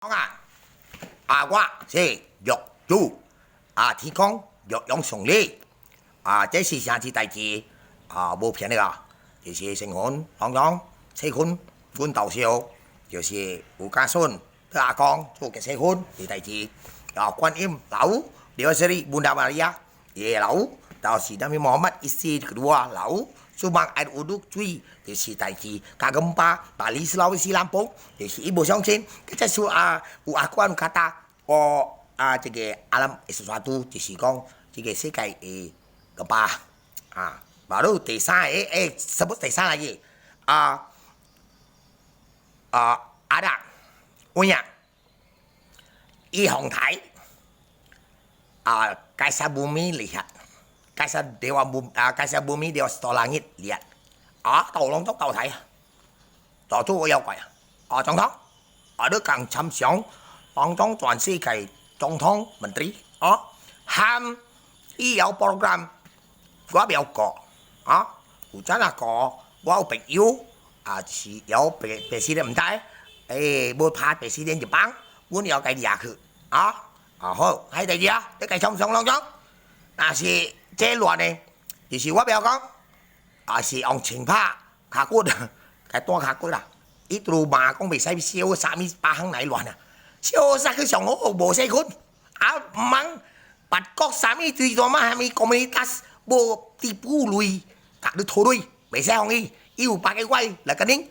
啊，啊，我是玉主，啊，天公玉陽上禮，啊，這是啥子代誌？啊，無騙你啊，就是成分當中，細分阮豆燒，就是有家孫對阿公做嘅細分的代誌。啊，觀音老母，這裡 Bunda Maria，伊老母，就是 Nabi Muhammad isteri kedua 老母，sumang air wuduk 水，就是代誌。加gempa Bali Sulawesi Lampung，就是伊無相信，這是啊有阿關 kata 哦啊，這個 alam sesuatu 就是講這個世界會 gempa 啊，baru 第三個什麼第三個啊啊ada 有影，伊紅台啊，Kaisar Bumi lihat Kaisar Dewa Bumi 啊，Kaisar Bumi Dewa Sito Langit lihat 啊，斗攏總斗睇啊，做做妖怪啊，啊總統啊，你共參詳當中全世界總統 menteri 啊，含醫療 program 我袂曉過啊，有陣啊過，我有朋友啊是有白白事的毋知，無拍白事的就幫，阮要家己掠去啊，啊好，還第二啊，你家參詳攏總，若是這亂的，就是我袂曉講，啊是用槍拍跤骨，共斷跤骨啦，伊拄罵講袂使燒啥物百行來亂啊，燒殺去上好無細菌，啊毋通別國啥物最大嘛啥物 komunitas 無tipu 鐳，共你討鐳，袂使予伊，伊有百個我來共恁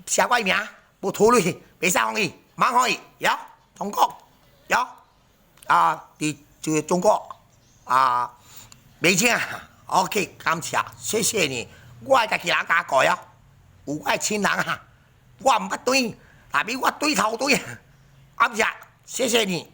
寫我名，無討鐳，袂使予伊，毋予伊，呀，中國，呀，啊，佇這個中國，啊，袂請，OK，感謝，謝謝你，我會家己人共過啊，有我的親人啊，我毋捌對，但比我對頭對，感謝，謝謝你。